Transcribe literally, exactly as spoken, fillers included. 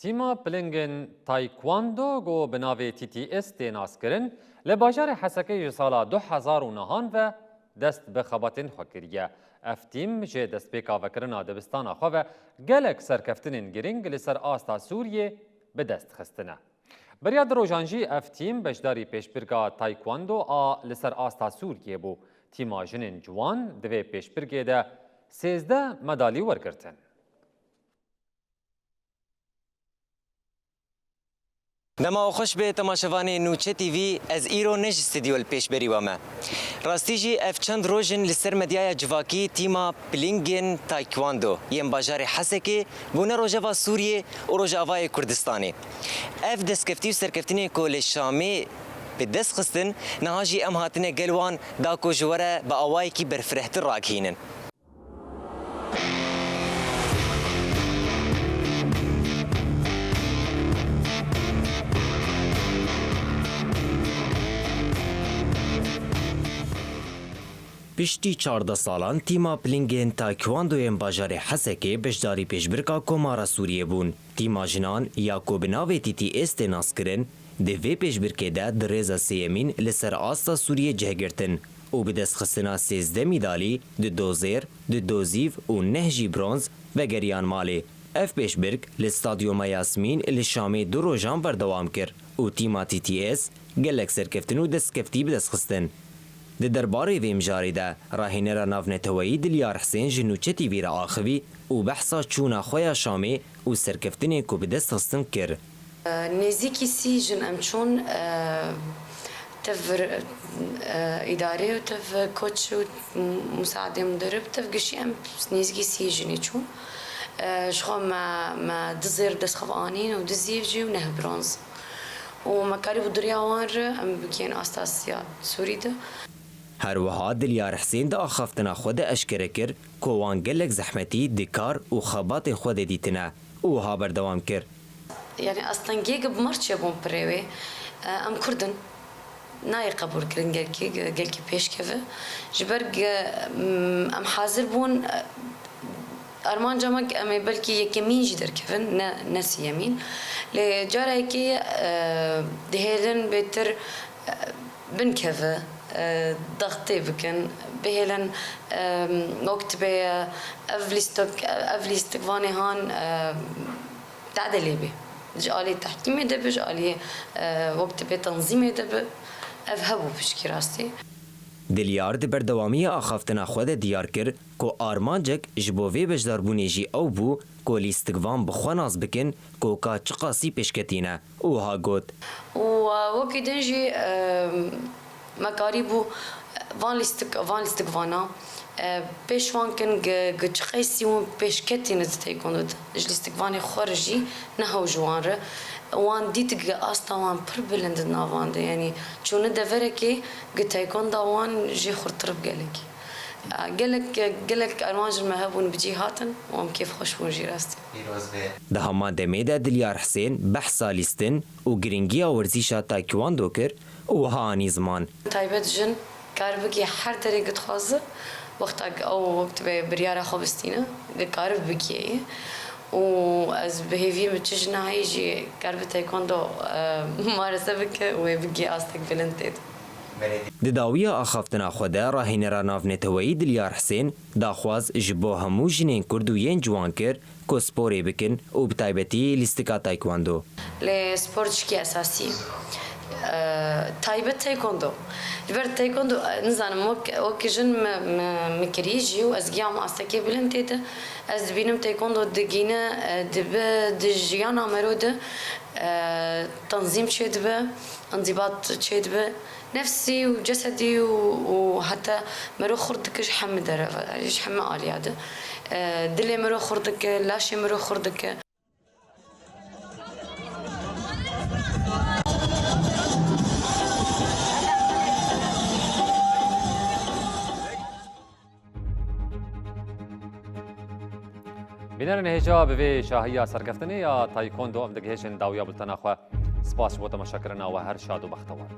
Tîma pilingên Taekwondo ku bi navê T T S tê naskirin, li bajarê Hesekê ji sala du hezar û nehan ve dest bi xebatên xwe kiriye. Ev tîm ji destpêka vekirina dibistana xwe ve gelek serkeftinên girîng li ser asta Sûriyê bi dest xistine. Beriya du rojan jî ev tîm beşdarî pêşbirka Taekwondo a li ser asta Sûriyê bû. Tîma jinên ciwan di vê pêşbirkê de sêzdeh medalî wergirtin. Dema we xweş be temaşevanê Nûçe T V, ez îro ne ji stûdyo li pêşberî we me. Rastî jî ev çend roj in li ser medyaya civakî tîma pilingên Taekwondo yên bajarê Hesekê bûne rojeva Sûriyê û Rojavayê Kurdistanê. Ev destkeftî û serkeftinên ku li Şamê bi dest xistin, niha jî em hatine gel wan da ku ji we re bi awayekî berfirehtir ragihînin. Piştî çardeh salan, tîma pilingên Taekwondoyên bajarê Hesekê beşdarî pêşbirka Komara Sûriyê bûn. Tîma jinan ya ku bi navê T T S tê naskirin, di vê pêşbirkê de di rêza sêyemîn li ser asta Sûriyê cih girtin û bi destxistina sêzdeh mîdalî, du do zêr, du do zîv û neh jî bronz vegeriyan malê. Ev pêşbirk li Stadyuma Yasmîn li Şamê du rojan berdewam kir û tîma T T S gelek serkeftin û destkeftî bi dest xistin. Di derbarê vê mijarê de rahênera navneteweyî Dilyar Hisên ji Nûçe T V re axivî û behsa çûna xwe ya Şamê û serkeftinên ku bi dest xistin kir. Nêzîkî sî jin em çûn, e, tev, e, îdarê û tev koç û musaadê muderib, tev gişî em nêzîkî sî jinî çûn. E, ji xwe me, me du zêr bi dest xwe ve anîn û du zîv jî û neh bronz. Û me karîbû di riya wan re em bigihên asta siya Sûrî de. Her wiha Dilyar Hisên di axaftina xwe de eşkere kir ku wan gelek zehmetî di kar û xebatê xwe de dîtine û wiha berdewam kir. Yani astengiyê bi merçê bûn pirê wê. E, em Kurd in. Nayê qebûl kirin gelkî, gelkî pêş keve. Ji ber ge-, em hazir bûn, e, armanca me em ê belkî yekemîn jî derkevin, ne, ne siyemîn. Lê carekê, e, dihêlin bêtir, e, binkeve, e, dextê bikin, bihêlin, e, wek tibê, ev lîstok, ev lîstikvanê han, e, tade lê bê. Ji alî tehkîmê de bi, ji alî, e, wek tibê tenzîmê de bi, ev hebû pişkî rastî. Dilyar di berdewamiya axaftina xwe de diyar kir ku armancek ji bo vê beşdarbûnê jî ew bû ku lîstikvan bi xwe nas bikin ku ka çiqasî pêşketî ne û wiha got. Û, e, wekî din jî, e, me karîbû van lîstik-, van lîstikvana, e, pêş van kin gi, gi çi qeysî hûn pêşketîne di taekwondo de. Ji lîstikvanê xwe re jî ne hew ji wan re. Wan dît gi asta wan pir bilind di navan de. Yanî çûne deverekê gi taekwonda wan jê xurtir bi gelekî. Gelek, gelek armancên me hebûn bi cî hatin û em kêfxweş bûn jî rastî. Di heman demê de Dilyar Hisên behsa lîstin û girîngiya werzîşa taekwondo kir û wiha anî ziman. Taybet jin kar bike her derê ku dixwaze, wexta ku ew wek dibe biryara xwe bistîne, ku karibe bike yê. Û ez bi hêviyê min çi jina heyî jî karibe taekwondo, e, mumarese bike û wê bigihê astek bilind tê de. Di dawiya axaftina xwe de rahênera navneteweyî Dilyar Hisên daxwaz ji bo hemû jinên Kurd û yên ciwan kir ku sporê bikin û bi taybetî lîstika taekwondo. Lê spor tişkî esasî ye. E, taybet taekwondo. Ji ber taekwondo, e, nizanim wek, wek jin me, me, me kirî jî û ez giyam astekê bilind tê de. Ez dibînim taekwondo digîne, e, dibe di jiyana mero de, e, tenzîm çêdibe, înzîbat çêdibe. Nefsî û cesedî û, û heta mero xurt dike ji hemî dereve, ji hemî aliya de. E, dilê mero xurt dike, laşê mero xurt dike. Bînerên hêja, bi vê şahiya serkeftinê ya taekwondo em digihêjin dawiya bultena xwe. Spas ji bo temaşekirina we, her şad û bextewar.